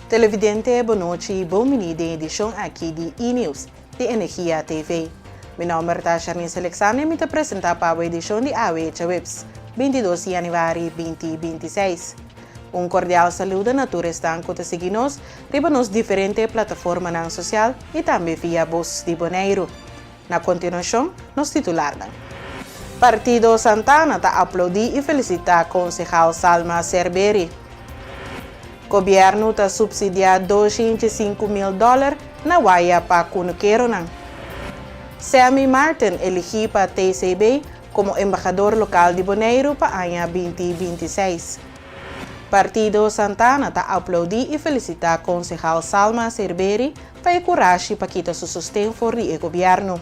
Televidente, bon nochi, bon bini den edishon aki di E-News di Energia TV. Mi nòmber ta Sharnice Alexander i mi ta presentá pa bo edishon di awe djaweps, 22 di yanüari 2026. Un kordial saludo na tur esnan ku ta sigui nos riba nos diferente plataformanan sosial i tambe via Bos di Boneiru. Na kontinuashon, nos titularnan. Partido Santana ta aplaudí i felisitá konsehal Salma Serberie. Gobièrnu ta supsidiá 205.000 dòler na waya pa kunukeronan. Sammy Martin eligí pa TCB komo embahador lokal di Boneiru pa aña 2026. Partido Santana ta aplaudí i felisitá konsehal Salma Serberie pa e kurashi pa kita su sosten for di e gobièrnu.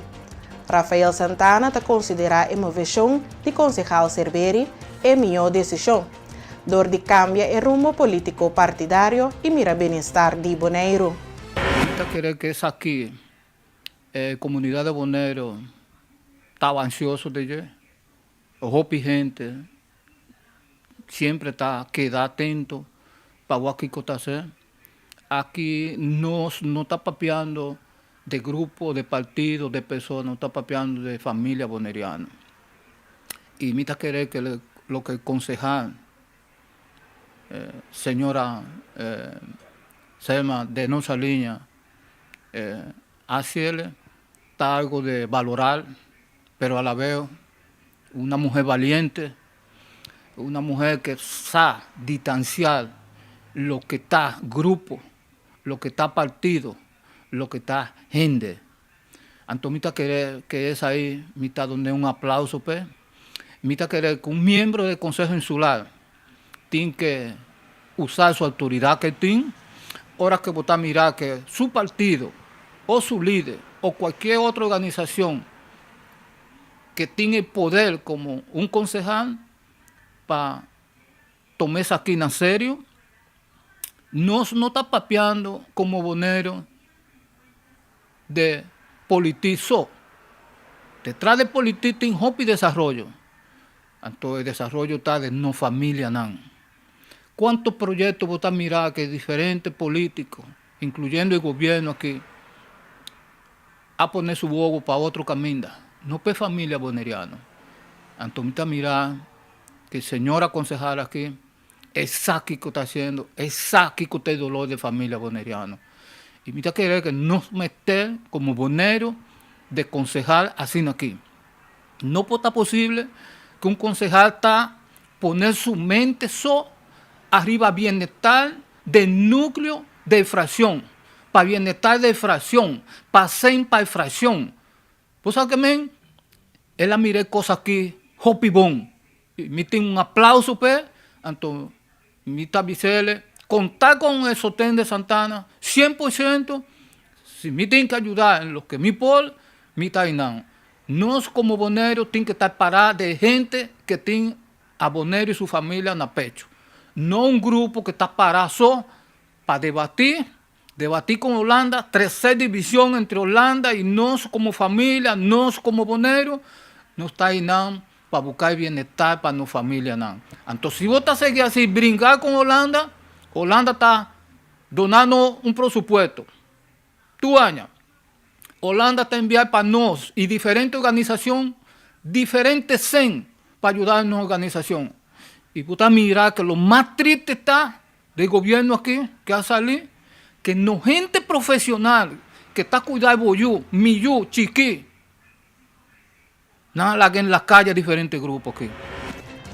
Rafael Santana ta konsiderá e moveshon di konsehal Serberie e mihó desishon, dor di kambia e rumbo polítiko partidario i mira bienestar di Boneiru. Mi ta kere ku esaki e komunidat di Boneiru taba ansioso di dje. Hopi hende siempre ta keda atento pa wak kiko ta hacer. Aki nos no ta papiando de grupo, de partido, de persona, nos ta papiando de familia boneriano. Y mi ta kere ke loke concejal señora Selma de nos Saliña haciele ta algo de valorar, pero a la vez una mujer valiente, una mujer que sa distanciar loke ta grupo, loke ta partido, loke ta hende. Anto mi ta kere ke esai mi ta dun'é un aplauso p'e. Mi ta kere ku un miembro di Konseho Insular tin ke usa su outoridat ke tin ora ke bo ta mira ke su partido o su lider o kualkier otro organisashon ke tin e poder komo un konsehal pa tuma esaki na serio. Nos no ta papiando komo Boneiru de politik so. Detras de politik tin hopi desaroyo. Anto e desaroyo ta den nos familianan. Kuantu proyekto bo ta mira ke diferente politiko, inkluyendo e gobièrnu aki, a pone su wowo pa otro kaminda, no pa e familia boneriano. Anto mi ta mira ke señora konsehal aki e sa kiko ta hasiendo, e sa kiko ta e dolor di e familia boneriano. I mi ta kere ke nos mester komo Boneiru de konsehal asina aki. No por ta posible ku un konsehal ta pone su mente so ariba bienestar den nukleo di e frakshon, pa bienestar di e frakshon, pa sen pa e frakshon. Bo sa ke men? El a mira e kos aki hopi bon. Mi tin un aplauso p'e, anto mi ta bis'el, konta kon e sosten di Santana 100%, si mi tin ke ayuda en loke mi por, mi ta einan. Nos komo Boneiru tin ke ta pará di e hente ke tin a Boneiru i su familia na pecho. No un grupo ke ta pará so pa debatí, debatí kon Holanda, trese divishon entre Holanda i nos komo familia, nos komo Boneiru, nos ta einan pa buka e bienestar pa nos familianan. Anto si bo ta sigui así bringa kon Holanda, Holanda ta duna nos un presupuesto tur aña. Holanda ta enviá pa nos i diferente organisashon diferente sen pa yuda nos organisashon. I bo ta mira ke lo mas triste ta den gobièrnu aki ke a sali ke no hende profeshonal ke ta kuida bo yu, mi yu chikí, nan a laga en la kaya diferente grupo aki.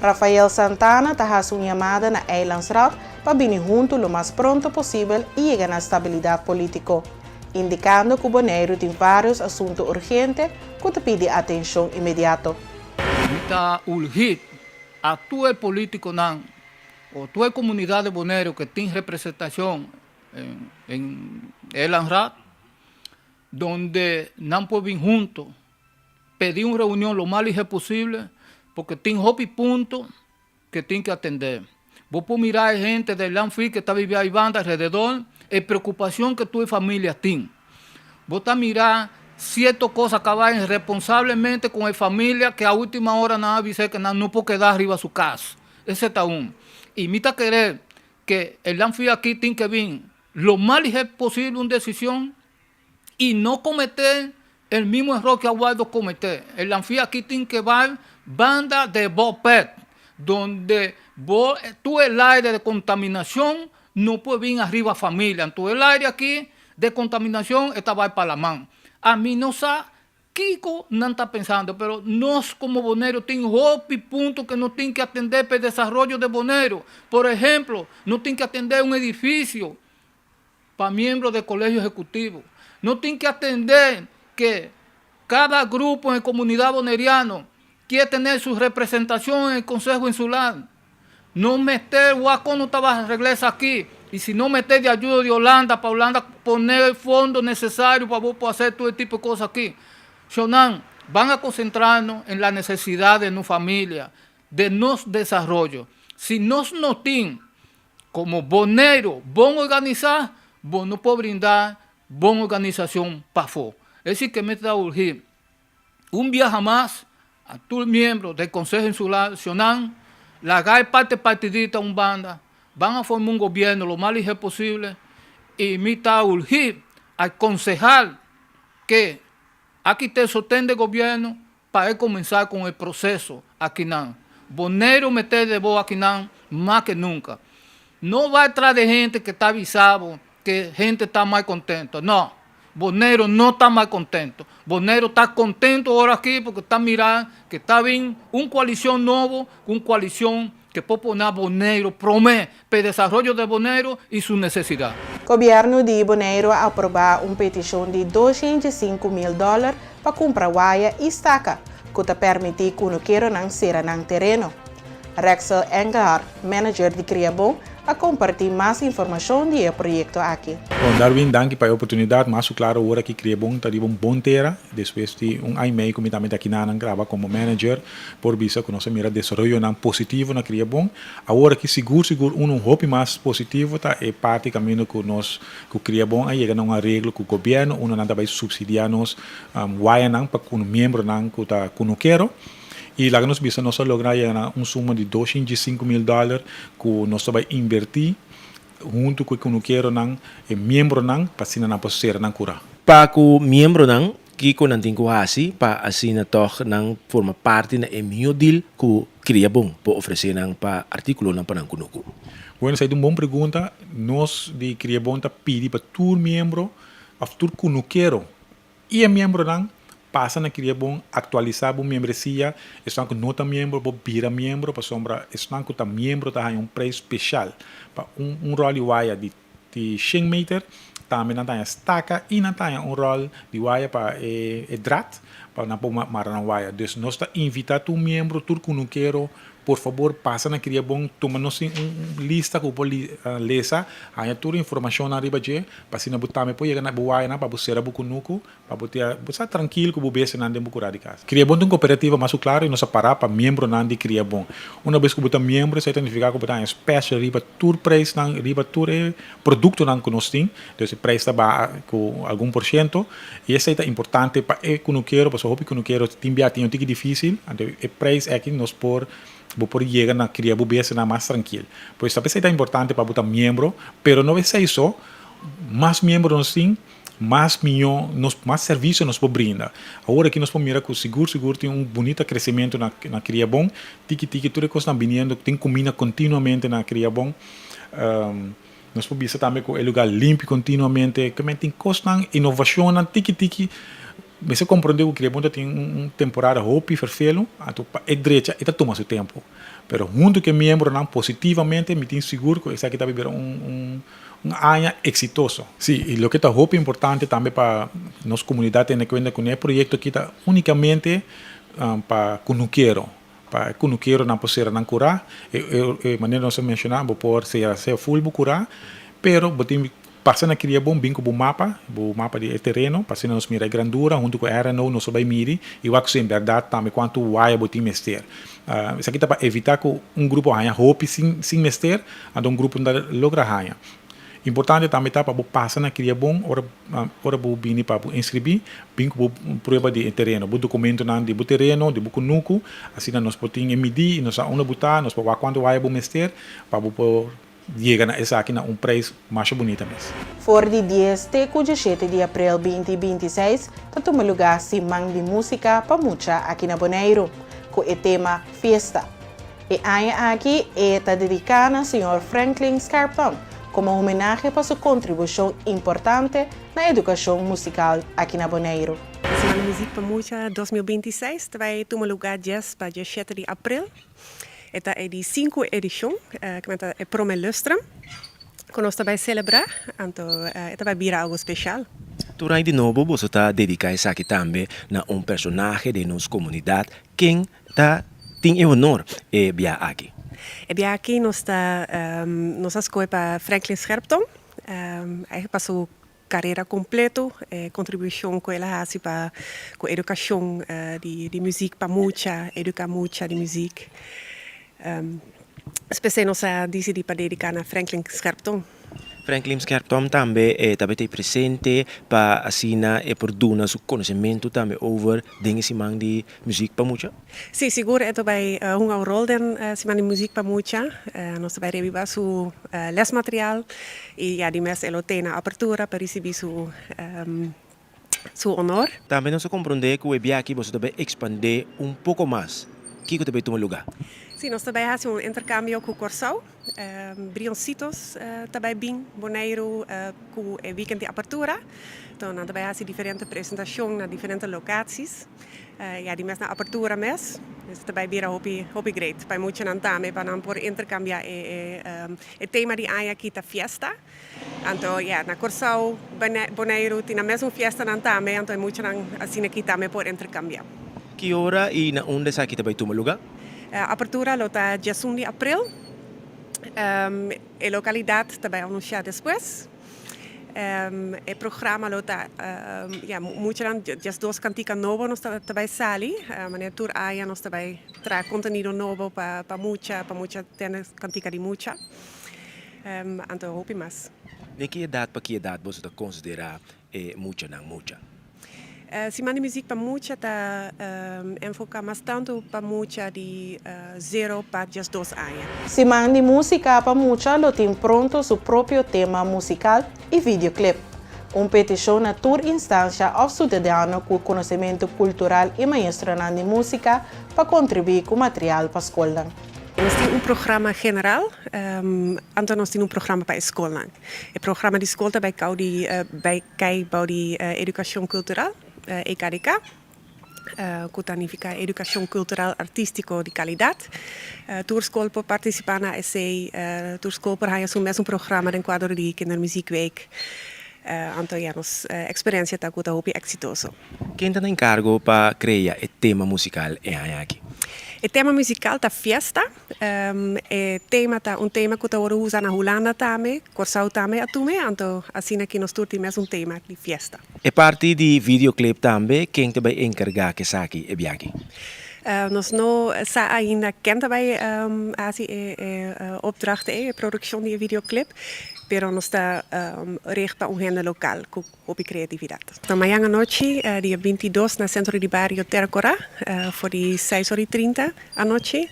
Rafael Santana ta hasi un yamada na Eilandsraad pa bini huntu lo mas pronto posibel i yega na stabilidat polítiko, indikando ku Boneiru tin vários asuntu urgente ku ta pidi atenshon inmediato. Mi ta urgí a tur e polítikonan o tur e komunidat di Boneiru ku tin representashon en Eilandsraad, donde nan por bin hunto Pedi un reunion lo mas lihe posible porque tin hopi punto ke tin ke atende. Bo por mira e hente den Lanfri ke ta bibi aybanda alrededor, e preocupacion ke tur e familia tin. Bo ta mira cierto cosa ka bai irresponsablemente con e familia ke a ultima hora nan a bisa ke nan no por keda riba su cas. Ese ta un. Y mi ta kere ke e Lanfri aki tin ke bin. lo mas lihé posible un desishon i no kometé el mismo eror ke a wòrdu kometé. El anfi aki tin ke bai banda de bòpèt donde bo tur el aire de kontaminashon no por bin ariba familia. Anto el aire aki de kontaminashon e ta bai pa laman. Ami no sa Kiko nan ta pensando? Pero nos komo Boneiru tin hopi punto ke no tin ke atendé pa e desaroyo de Boneiru. Por ehemplo, no tin ke atendé un edifisio pa miembro de Kolegio Ehekutivo. No tin ke atendé ke kada grupo en e komunidat boneriano kier tene su representashon en e Konseho Insular. No mester wak kon no tabata regla esaki y si no mester di ayuda di Holanda pa Holanda pone e fondo necesario pa bo por hacer tur e tipo de cos aki. Shownan, ban a concentrarnos en la necesidad de nos familia, de nos desarrollo. Si nos no tin como Boneiru bon organisa, bo no por brinda bon organisacion pafo. Esi ke mi ta urgi. Un biaha mas, a tur miembro den Conseho Insular Shonan, laga e parti partidista un banda, ban a forma un gobierno lo mas lihe posible y mi ta urgi a concehal ke a kita e sosten den gobierno pa e cuminsa con e proceso akinan. Boneiru mester de bo akinan mas ke nunca. No bai tras de hende ke ta bisa bo ke hende ta mal contento, no. Boneiru no ta mal contento. Boneiru ta contento ora aki porque ta mira ke ta bin un coalicion nobo, un coalicion ke por pone a Boneiru prome pa e desaroyo de Boneiru y su necesidad. Gobierno di Boneiru a aproba un peticion di 205 mil dòler pa kumpra waya i staka, ku ta permití kunukeronan sera nan tereno. Rexel Engelhardt, manager di Kriabon, a kompartí mas informashon di e proyekto aki. Bon, Darwin, danki pa e oportunidat. Mas klaro awor ku Kriabon ta riba un bon tera. Despues di un aña i mei ku mi tambe aki nan graba komo manager, por bisa ku nos a mira desaroyo nan positivo na Kriabon. Awor aki sigur sigur un hopi mas positivo ta e parti kaminda ku nos ku Kriabon a yega na un areglo ku gobièrnu, unda nan ta bai supsidiá nos waya nan pa ku miembronan ku ta kunukero. I laga nos bisa nos a logra yega na un suma di 205 mil dòler ku nos ta bai invertí huntu ku e kunukeronan, e miembronan, pa asina nan por sera nan kurá. Pa ku miembronan, kiko nan tin ku hasi pa asina tòg nan forma parti na e mihó deal ku Kriabon por ofresé nan pa artíkulonan pa nan kunuku? Bueno, esei ta un bon pregunta. Nos di Kriabon ta pidi pa tur miembro òf tur kunukero i e miembronan pasa na Kriabon, aktualisá bo membresia. Esnan ku no ta miembro, bo bira miembro, pasobra esnan ku ta miembro ta haña un preis spesial pa un ròl di waya di 100 meter. Tambe nan ta haña staka i nan ta haña un ròl di waya pa e draad pa nan por mara nan waya. Dus nos ta invitá tur miembro, tur kunukero, por fabor pasa na Kriabon, tuma nos un lista ku bo por lesa, haña tur informashonnan riba dje, pa asina bo tambe por yega na bo wayanan pa bo sera bo kunuku, pa bo tia bo sa trankil ku bo bestianan den bo kurá di kas. Kriabon ta un kooperativa mas ku klaro i nos a pará pa miembronan di Kriabon. Una bes ku bo ta miembro, esei ta nifiká ku bo ta haña special riba tur preisnan, riba tur e produktonan ku nos tin. Dus e preis ta baha ku algun por siento i esei ta importante pa e kunukero, pasobra hopi kunukero tin bia tin un tiki difísil, anto e preis aki nos por bo por yega na kria bo bestianan mas trankil. Pues ta p'esei ta importante pa bo ta miembro, pero no esei so, mas miembro nos tin, mas mihó nos mas servisio nos por brinda. Awor aki nos por mira ku sigur sigur tin un bunita kresementu na Kriabon, tiki tiki tur e kosnan biniendo, tin kuminda kontinuamente na Kriabon. Nos por bisa tambe ku e lugá limpi kontinuamente, ke men tin kosnan, inovashonnan tiki tiki. Mester komprondé ku Kriabon ta tin un temporada hopi ferfelu, anto pa e drecha e ta tuma su tempu. Pero huntu ku e miembronan positivamente mi tin sigur ku esaki ta bira un un aña eksitoso. Sí, i loke ta hopi importante tambe pa nos komunidat tene kuenta ku e proyekto aki ta únikamente pa kunukero, pa e kunukeronan por sera nan kurá. E manera nos a menshoná, bo por sera sea ful bo kurá, pero bo tin pasa na Kriabon bin ku bo mapa, bo mapa di e tereno, pa asina nos mira e grandura huntu ku RNO nos a bai midi i wak si en bèrdat tambe kuantu waya bo tin mester. Esaki ta pa evitá ku un grupo haña hopi sin mester, anto un grupo no ta logra haña. Importante tambe ta pa bo pasa na Kriabon ora ora bo bini pa bo inskribí, bin ku bo prueba di e tereno, bo dokumentonan di bo tereno, di bo kunuku, asina nos por tin e midí i nos sa unda bo ta, nos por wak kuantu waya bo mester pa bo por. yega na esaki na un prijs masha bunita mes. For di dies te ku djeshete di aprel binti binti seis ta tuma lugá Siman di Músika pa Mucha aki na Boneiru, ku e tema Fiesta. E aña aki e ta dediká na señor Franklin Scherpton komo homenahe pa su kontribushon importante na edukashon musikal aki na Boneiru. Siman di Muzik pa Mucha 2026 ta bai tuma lugá djes pa djeshete di aprel. E ta e di sinku edishon, ku ta e prome lustrum ku nos ta bai selebrá, anto e ta bai bira algu speshal. Tur aña di nobo boso ta dediká esaki tambe na un personahe den nos komunidat ken ta tin e honor e bia aki. E bia aki nos ta nos a skohe pa Franklin Scherptong, pa su Karera kompleto, e kontribushon ku el a hasi pa ku edukashon di muzik pa mucha, eduká mucha di muzik. Spesei nos a disidí pa dediká na Franklin Scherpton. Franklin Scherpton tambe e tabata ei presente pa asina e por duna su konosementu tambe over den e siman di Muziek pa mucha? Sí, sigur e ta bai hunga un rol den Siman di Muziek pa Mucha. Nos ta bai rebiba su lesmaterial i ya di mes e lo tei na apertura pa risibí su su honor. Tambe nos a komprondé ku e biaha aki boso ta bai ekspandé un poko mas. Kiko ta bai tuma lugá? Sí, nos ta bai hasi un interkambio ku Kòrsou. Brioncitos ta bai bin Boneiru ku e weekend di apertura. Enton nan ta bai hasi diferente presentashon na diferente lokaties. Ya di mes na apertura mes. Esei ta bai bira hopi hopi great pa e muchanan tambe pa nan por interkambia e e tema di aña aki ta fiesta. Anto ya na Kòrsou, Boneiru tin nan mesun fiestanan tambe anto e muchanan asina aki tambe por interkambia. Ki ora i na unda esaki ta bai tuma lugá? Apertura lo ta diasun di april. E lokalidat ta bai anunsiá despues. E programa lo ta, ya, muchanan diesdos kantika nobo nos ta bai sali. Manera tur aña nos ta bai traha kontenido nobo pa mucha, pa mucha tende kantika di mucha. Anto hopi mas. Den ki edat pa ki edat boso ta konsiderá e muchanan mucha? Siman di Muziek pa Mucha ta enfoká mas tantu pa mucha di zero pa diesdos aña. Siman di Músika pa Mucha lo tin pronto su propio tema musikal i videoclip. Un petishon na tur instansha òf sudadano ku konosementu kultural i maestronan di músika pa kontribuí ku material pa skolnan. Nos tin un programa general, anto nos tin un programa pa e skolnan. E programa di skol ta bai kau di bai kai bou di Edukashon Kultural, EKDK, ku ta nifiká Edukashon Kultural Artístiko di Kalidat. Tur skol por partisipá na esei, tur skol por haña su mesun programa den kuadro di Kindermuziekweek. Anto ya nos eksperensia ta ku ta hopi eksitoso. Ken ta na enkargo pa krea e tema musikal e aña aki? E tema musikal ta Fiesta. E tema ta un tema ku ta wòrdu usa na Hulanda tambe, Kòrsou tambe a tume, anto asina ki nos tur tin mes un tema di fiesta. E parti di videoclip tambe, ken ta bai enkargá ku esaki e biaha? Nos no sa ainda ken ta bai hasi e opdracht ei, e produkshon di e videoclip, pero nos ta richt pa un hende lokal ku Hopi creatividad. Ta mañan anochi, dia 22 na Centro di Bario Terra Corá, for di seis ora y trinta anochi.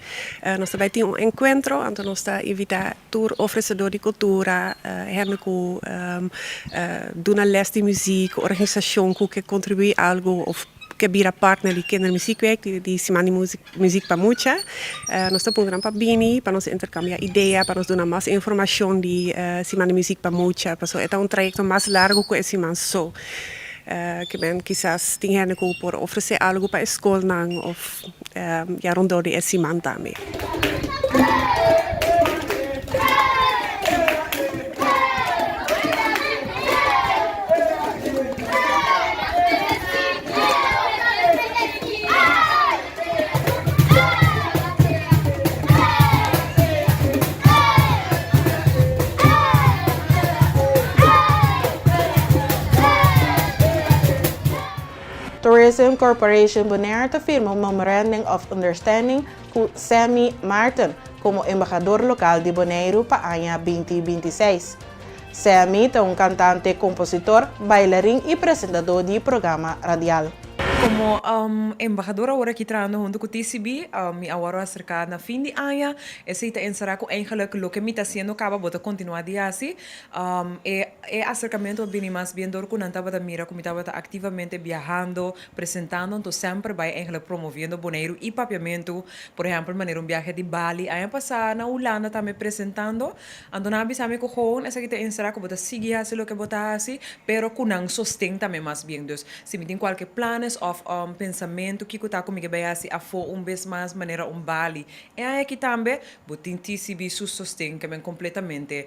Nos ta bay tin un encuentro, anto nos ta invita tur ofrecedor di cultura, hende cu duna les di muziek, organisacion cu ke contribui algo of ke bira partner di Kindermuziekweek, di Siman di Muziek pa Mucha. Nos ta puntra nan pa bini, pa nos intercambia idea, pa nos duna mas informacion di Siman di Muziek pa Mucha, pasobra e ta un trayecto mas largo cu e siman so. Ke men kisas tin hende cu por ofrece algo pa e scolnan of ya rondor di e siman tambe. Tourism Corporation Bonaire ta firma un Memorandum of Understanding ku Sammy Marten komo embahador lokal di Boneiru pa aña binti binti seis. Sammy ta un kantante, kompositor, bailarin i presentadó di programa radial. Komo embahador awor aki trahando huntu ku TCB, mi a wòrdu aserká na fin di aña. Esei ta enserá ku eigenlik loke mi ta hasiendo kaba bo ta kontinuá di hasi. E e aserkamentu a bini mas bien dor ku nan tabata mira ku mi tabata aktivamente biahando, presentando, anto semper bai eigenlik promoviendo Boneiru i Papiamentu. Por ehèmpel manera un biahe di Bali aña pasá na Hulanda tambe presentando. Anto nan a bisa mi ku gewoon esaki ta enserá ku bo ta sigui hasi loke bo ta hasi, pero ku nan sosten tambe mas bien. Dus, si mi tin kualke planes òf pensamentu kiko ta ku mi ke bai hasi afó un bes mas manera un Bali e aña aki tambe, bo tin TCB su sosten ke men kompletamente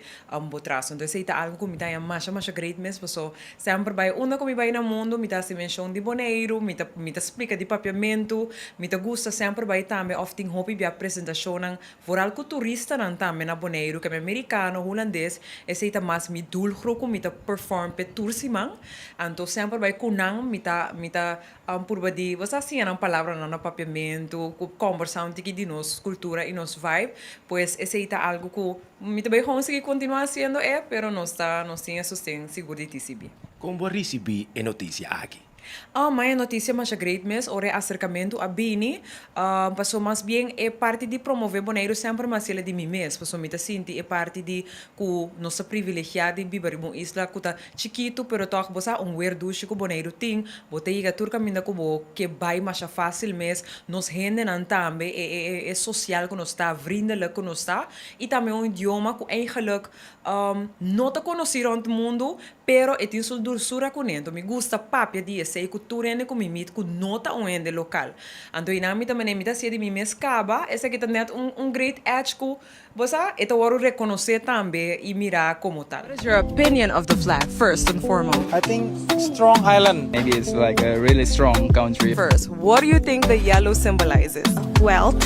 bo tras. Anto esei ta algu ku mi ta haña masha masha great mes paso semper bai unda ku mi bai na mundu mi ta hasi menshon di Boneiru, mi ta mi ta splika di Papiamentu, mi ta gusta semper bai tambe òf tin hopi bia presentashonnan Vooral ku turistanan tambe na Boneiru, keme merikano, hulandes, esei ta mas mi doelgroep ku mi ta perform p'e tur siman. Anto semper bai ku nan mi ta mi ta purba di bo sa siña nan palabranan na papiamentu, ku kombersá un tiki di nos kultura i nos vibe. Pues esei ta algu ku mi ta bai gewoon sigui kontinuá hasiendo e, pero nos ta nos tin e sosten sigur di TCB. Kon bo a risibí e notisia aki? Oh, ma e noticia masha great mes ora e acercamento a bini, paso mas bien e parti di promove Boneiru semper mi a haciel di mi mes, paso mi ta sinti e parti di cu nos ta privilegia di biba riba un isla cu ta chikito pero toch bo sa un weer dushi cu Boneiru tin, bo ta yega tur caminda cu bo ke bay masha facil mes, nos hendenan tambe e e e social cu nos ta, vriendelijk cu nos ta y tambe un idioma cu eigenlijk no ta conoci rond mundo Pero e tin su dulsura kuné. Anto mi gusta papia di esei ku tur hende ku mi meet ku no ta un hende lokal. Anto einan mi ta manera mi ta hasié di mi mes kaba, esaki ta nèt un un great edge ku, bo sa, e ta wòrdu rekonosé tambe i mirá komo tal. What is your opinion of the flag first and foremost? I think strong island. Maybe it's like a really strong country. First, what do you think the yellow symbolizes? Wealth.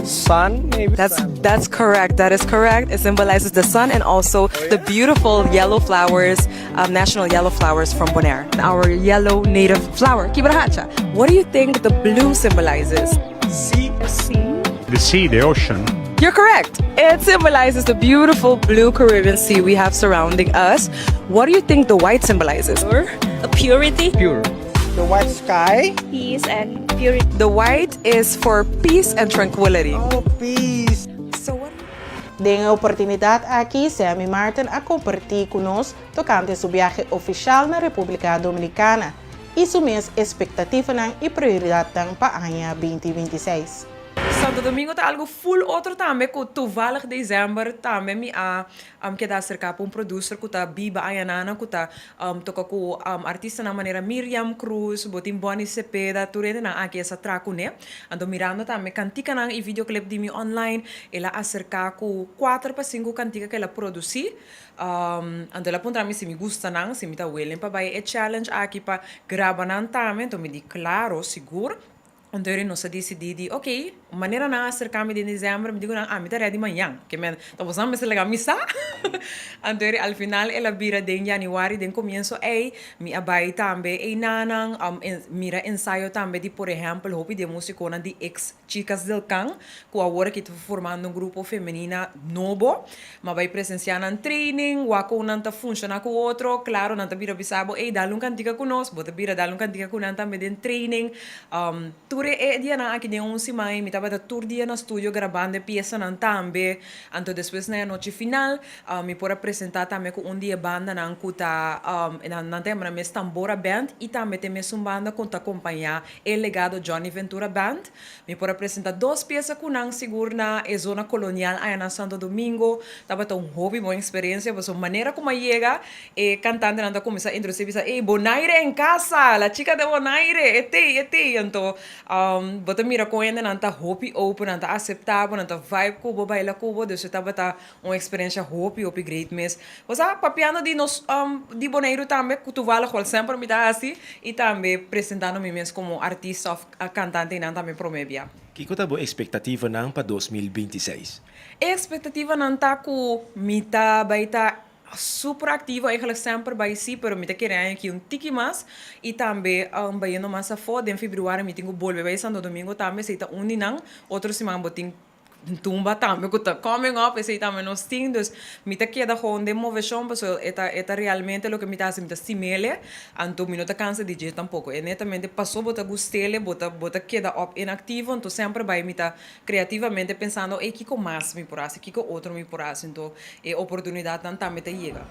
Sun maybe. That's that's correct. That is correct. It symbolizes the sun and also the beautiful yellow flowers, um, national yellow flowers from Bonaire. Our yellow native flower, kibrahacha. What do you think the blue symbolizes? Sea. Sea. The sea, the ocean. You're correct. It symbolizes the beautiful blue Caribbean Sea we have surrounding us. What do you think the white symbolizes? Purity. Pure. The white sky. Peace and purity. The white is for peace and tranquility. Oh, peace. So what Den e oportunidat aki Sammy Martin a kompartí ku nos tokante su biahe ofishal na Repúblika Dominikana i su mes espektativanan i prioridatnan pa aña binti binti seis. Santo Domingo ta algo full otro tambe ku toevallig december tambe mi a keda aserká pa un producer ku ta biba añanana ku ta toka ku artistanan manera Miriam Cruz, bo tin Bonny Cepeda, tur hendenan aki a sa traha kuné. Anto mirando tambe kantikanan i videoclip di mi online, el a aserká ku kuater pa sinku kantika ku el a produsí. Anto el a puntra mi si mi gusta nan, si mi ta willing pa bai e challenge aki pa graba nan tambe. Anto mi di klaro, sigur. Anto eri nos a disidí di ok, manera nan a aserká mi den desèmber, mi di ku nan, ami ta rèdi mañan. Ke men, ta boso nan mester laga mi sa. Anto eri al final el a bira den yanüari, den komienso ei, mi a bai tambe einanan, mira ensayo tambe di por ehèmpel hopi di e músikonan di ex Chicas del Can, ku awor aki ta formando un grupo femenina nobo. Mi a bai presensiá nan training, wak kon nan ta funshoná ku otro. Klaro, nan ta bira bisa bo, ey, dal un kantika ku nos. Bo ta bira dal un kantika ku nan tambe den training. Tur e dianan aki den un siman ei mi tabata tur dia na studio grabando e piesanan tambe. Anto despues na e anochi final mi por a presentá tambe ku un di e bandanan ku ta, nan ta yama nan mes Tambora Band i tambe ta e mesun banda ku ta kompañá e Legado Johnny Ventura Band. Mi por a presenta dos piesa ku nan sigur na e zona kolonial aya na Santo Domingo. Tabata un hopi bon eksperensia pasobra manera ku mi a yega e kantantenan ta kuminsá introdusí bisa, Ey, Bonaire en casa! La chica de Bonaire! E t'ei, e t'ei! Anto bo ta mira kon hendenan ta hopi open, nan ta aseptá bo, nan ta vibe ku bo, baila ku bo. Dus e tabata un eksperensia hopi, hopi great mes. Bo sa, papiando di nos di Boneiru tambe, ku toevallig wèl semper mi ta hasi, i tambe presentando mi mes komo artista òf kantante einan tambe promé bia. Kiko ta bo ekspektativanan pa 2026? E ekspektativanan ta ku mi ta bai ta super aktivo, eigenlijk semper bai si, pero mi ta kere aña aki un tiki mas i tambe bayendo mas afó. Den febrüari mi tin ku bolbe bai Santo Domingo tambe, esei ta un di nan. Otro siman bo tin. Tumba tambe ku ta coming up, esei tambe nos tin. Dus mi ta keda gewoon den moveshon pasobra e ta e ta realmente loke mi ta hasi, mi ta stim'ele, anto mi no ta kansa di dje tampoko. E netamente paso bo ta gust'ele, bo ta bo ta keda op inaktivo, anto semper bai mi ta kreativamente pensando, ey kiko mas mi por hasi, kiko otro mi por hasi, anto e oportunidatnan tambe ta yega.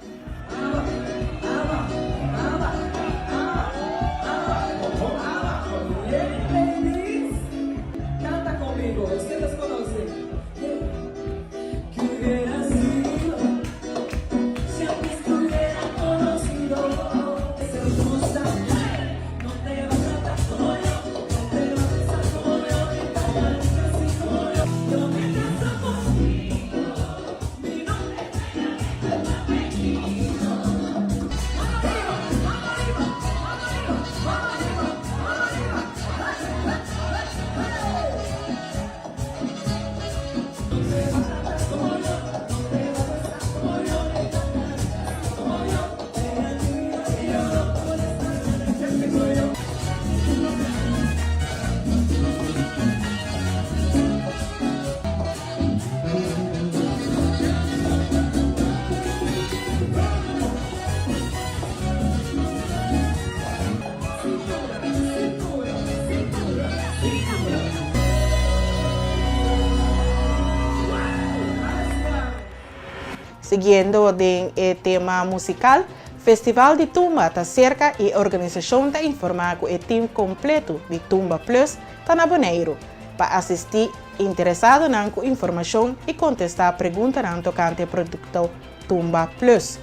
Siguiendo den e tema musical, Festival di Tumba ta cerca y e organisacion ta informa cu e team completo di Tumba Plus ta na Boneiru pa asisti interesadonan ku informashon i kontestá preguntanan tokante e produkto Tumba Plus.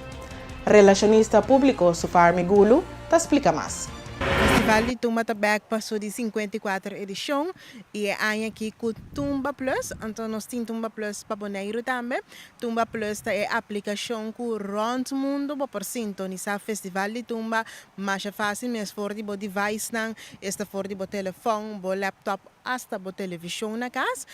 Relashonista públiko Sufarmi Gulu ta splika mas. Festival di Tumba ta bèk pa su di 54 edishon i e aña akí ku Tumba Plus. Anto nos tin Tumba Plus pa Boneiru tambe. Tumba Plus ta e aplikashon ku rònt mundu bo por sintonisá Festival di Tumba masha fásil mes for di bo devicenan, esta for di bo telefòn, bo laptop asta bo televishon na kas.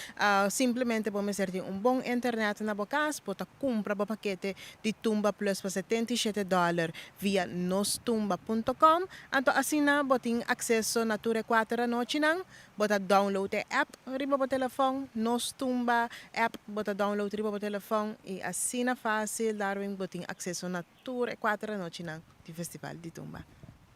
Simplemente bo mester tin un bon internet na bo kas, bo ta kumpra bo pakete di Tumba Plus pa 77 dòler via nostumba punto com. Anto asina bo tin akseso na tur e kuater anochinan. Bo ta download e app riba bo telefòn, Nos Tumba app bo ta download riba bo telefòn i asina fásil Darwin bo tin akseso na tur e kuater anochinan di Festival di Tumba.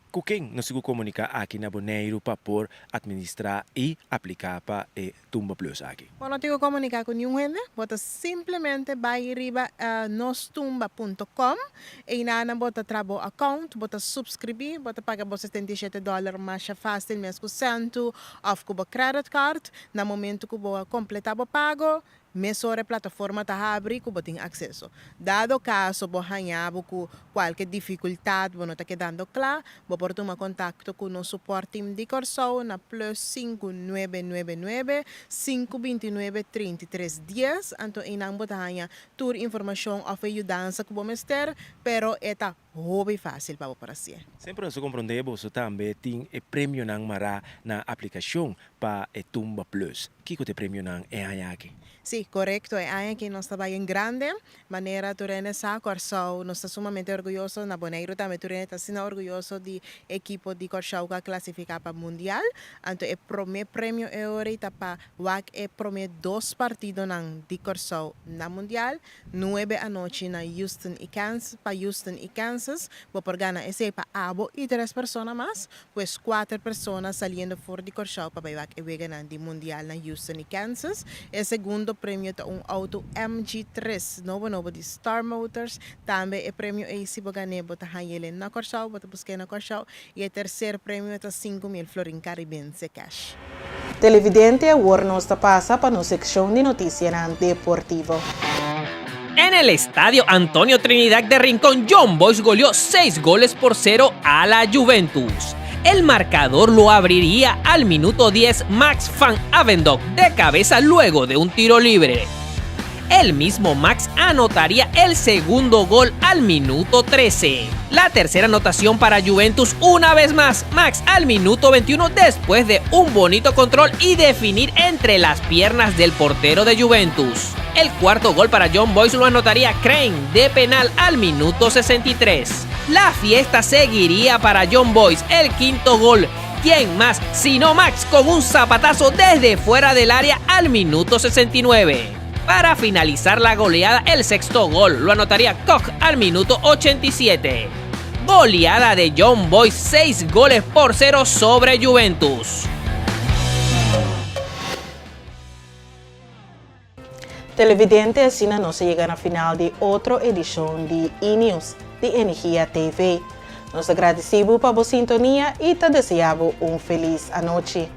Ku ken nos tin ku komuniká aki na Boneiru pa por atministrá i apliká pa e Tumba Plus aki? Bo no tin ku komuniká ku niun hende, bo ta simplemente bai riba nostumba punto com, einanan bo ta traha bo account, bo ta subskribí, bo ta paga bo 77 dòler masha fásil mes ku sèntu òf ku bo credit card. Na momentu ku bo a kompletá bo pago, Mesora e plataforma ta habri ku bo tin akseso. Dado kaso bo haña bo ku kualke difikultat bo no ta kedando kla, bo por tuma kontakto ku nos support team di Kòrsou na plus sinku nuebe nuebe nuebe, sinku bintinuebe 33 dies, anto einan bo ta haña tur informashon òf e yudansa ku bo mester, pero e ta Hopi fácil pa bo por hacié. Semper nos ta comprende boso tambe tin e premionan mará na aplicacion pa e Tumba Plus. Kico ta e premionan e aña aki? Sí, corecto. E aña aki nos ta bai en grande. Manera tur hende sa, Kòrsou nos ta sumamente orguyoso, na Boneiru tambe tur hende ta asina orguyoso di ekipo di Kòrsou ku a klasifiká pa Mundial. Anto e promé premio e ora ei ta pa wak e promé dos partidonan di Kòrsou na Mundial. Nuebe anochi na Houston y Kansas, pa Houston y Kansas, bo por gana esei pa abo y tres persona mas, pues kuater persona saliendo for di Kòrsou pa bai wak e weganan di Mundial na Houston y Kansas. E segundo premio ta un auto MG tres nobo nobo di Star Motors, tambe e premio ei si bo gan'é bo ta hañ'el na Kòrsou, bo ta busk'é na Kòrsou, y e tercer premio ta 5000 florin Caribense cash. Televidente awor nos ta pasa pa nos seccion di noticianan deportivo. En el estadio Antonio Trinidad de Rincón, John Boys goleó 6 goles por 0 a la Juventus. El marcador lo abriría al minuto 10 Max Van Avendok de cabeza luego de un tiro libre. El mismo Max anotaría el segundo gol al minuto 13. La tercera anotación para Juventus una vez más, Max al minuto 21 después de un bonito control y definir entre las piernas del portero de Juventus. El cuarto gol para John Boyce lo anotaría Crane de penal al minuto 63. La fiesta seguiría para John Boyce, el quinto gol. ¿Quién más sino Max con un zapatazo desde fuera del área al minuto 69? Para finalizar la goleada, el sexto gol lo anotaría Koch al minuto 87. Goleada de Young Boys, 6 goles por 0 sobre Juventus. Televidente, asina nos a yega na final di otro edicion di E-News di Energia TV. Nos ta agradeci bo pa bo sintonia y ta desea bo un feliz anochi.